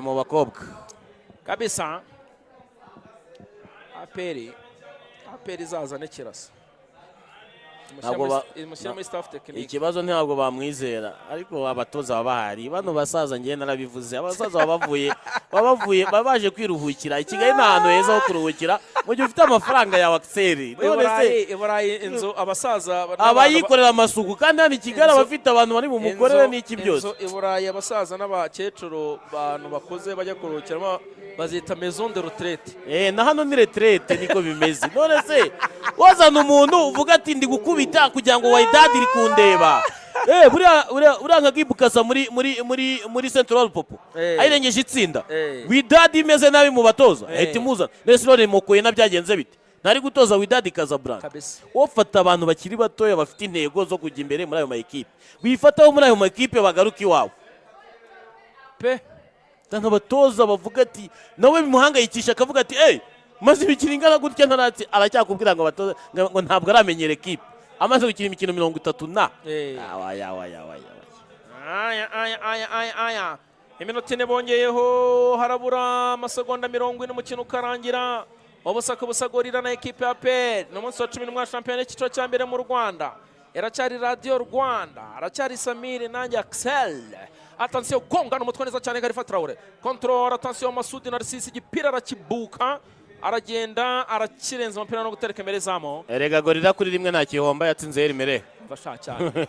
Mu bakobwa. Kabisa, APR izazane Kirasa. Ntabwo Imushyire muri staff technique. Ikibazo ntabwo bamwizera, ariko abatoza baba bahari. Bano basaza, ngewe narabivuze, abasaza baba bavuye baba baje kwiruhukira i Kigali. Ni ahantu heza ho kuruhukira mu gihe ufite amafaranga yawe, Akiseri. I None se Burayi inzu abasaza abayikorera amasuku, kandi hano i Kigali abafite abantu bari bumukorere n'iki byose. Inzu i Burayi abasaza n'abakecuru, abantu bakuze bajya kuruhukiramo, bazita maison de retraite. Na hano ni retraite, niko bimeze. None se wazana umuntu uvuga ati: "Ndi gukubita kugira ngo Wydad iri kundeba." Buriya nka Gibukasa muri Central Popo ayirengeje itsinda, Wydad imeze nabi mu batoza, ahita imuzana. Nese none Mokoena byagenze bite? Ntari gutoza Wydad Casablanca? Kabisa. Wofata abantu bakiri batoya bafite intego zo kujya imbere muri ayo ma ekipe, wifataho muri ayo ma ekipe bagaruka iwawe pe. Nta abatoza bavuga ati nawe bimuhangayikisha, akavuga ati: "Ey, maze imikino ingana gutya ntaratsi." Aracyakubwira ngo abatoza ngo ntabwo aramenyera ekipe, amaze gukina imikino 30 na Awa, yawa, yawa, yawa. Aya, aya, aya, aya, aya, iminota 4 bongeyeho, harabura amasegonda 40 umukino ukarangira. 0-0, Gorilla na ekipe ya APR. Ni umunsi wa 11 wa shampiyona y'icyiciro cya mbere mu Rwanda. Iracyari Radiyo Rwanda, aracyari Samiri nanjye Axel. Attention, gongana umutwe neza cyane, Khalifa Traore, contrôle. Attention, Masudi Narcisse, igipira arakibuka, aragenda arakirenza, umupira no gutereka imbere zamu. Erega Gorilla kuri rimwe nta gihomba, yatsinze Erimere. Mva cyane.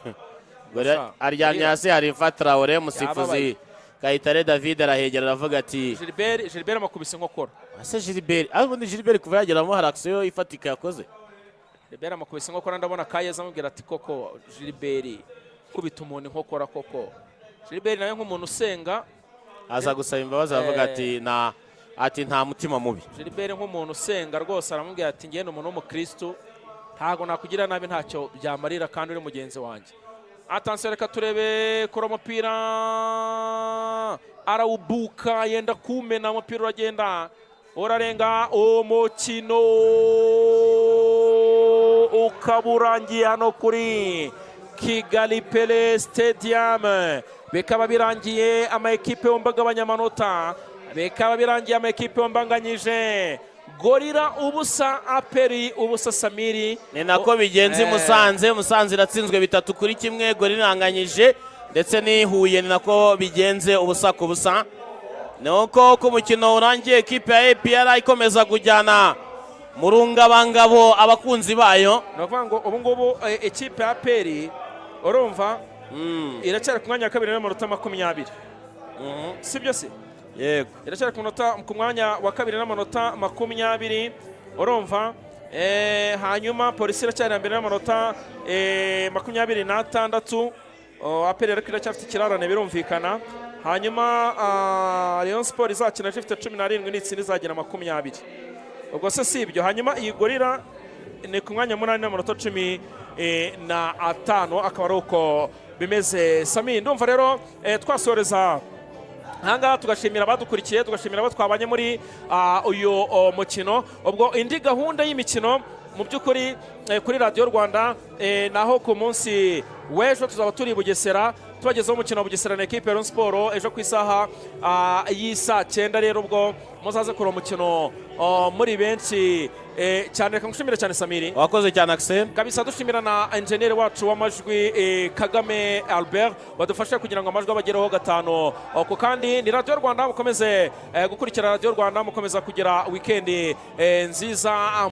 Gorilla aryamye hasi, hari Traore, umusifuzi Yababaye. Kayitare David arahegera, aravuga ati: Gilbert amakubise inkokora. Ese Gilbert, ariko ubundi Gilbert kuva yageramo hari action ifatika yakoze? Gilbert amakubise inkokora. Ndabona Kayeza amubwira ati: "Koko Gilbert, kubita umuntu inkokora koko?" Gilbert nawe nk'umuntu usenga aza gusaba imbabazi, aravuga ati nta mutima mubi. Gilbert nk'umuntu usenga rwose aramubwira ati: "Ngende umuntu w'umukristu, ntabwo nakugira nabi, ntacyo byamarira kandi uri mugenzi wanjye." Attention, reka turebe, kora umupira, arawubuka, yenda kumena umupira, uragenda urarenga. Umukino ukaba urangiye hano kuri Kigali Pele Stadium. Bikaba birangiye ama ekipe yombi agabanya amanota, bikaba birangiye ama ekipe yombi anganyije, Gorilla 0, APR 0. Samiri. Ni nako bigenze i Musanze. Musanze iratsinzwe 3-1, Gorilla iranganyije, ndetse n'i Huye ni nako bigenze, 0-0. Ni uko umukino urangiye, ekipe ya APR ikomeza kujyana mu rungabangabo abakunzi bayo. Ni ukuvuga ngo ubu ngubu ekipe ya APR, urumva, iracyari ku mwanya wa kabiri n'amanota 20, si byo se? Yego. Iracyari ku mwanya wa kabiri n'amanota 20, urumva. Hanyuma Polisi iracyari iya mbere n'amanota 26. Oh, APR ariko iracyafite ikirarane, birumvikana. Hanyuma Rayon Sport izakina ejo ifite 17, n'itsinda izagira 20. Ubwo se si ibyo? Hanyuma iyi Gorilla ni ku mwanya munani n'amanota 15. Akaba ari uko bimeze. Sami, ndumva rero twasoreza ahangaha, tugashimira abadukurikiye, tugashimira abo twabanye muri uyu mukino. Ubwo indi gahunda y'imikino mu by'ukuri kuri Radiyo Rwanda naho ku munsi w'ejo tuzaba turi i Bugesera, tubagezeho umukino wa Bugesera na ekipe ya Rayon Sport ejo ku isaha y'isaa 9. Rero ubwo muzaze kureba umukino muri benshi cyane. Reka ngushimire cyane, Samiri. Wakoze cyane, Axel. Kabisa, dushimira na enjeniyeri wacu w'amajwi Kagame Albert wadufashe kugira ngo amajwi abagereho gatanu ku kandi. Ni Radiyo Rwanda, mukomeze gukurikira Radiyo Rwanda, mukomeza kugira wikendi nziza.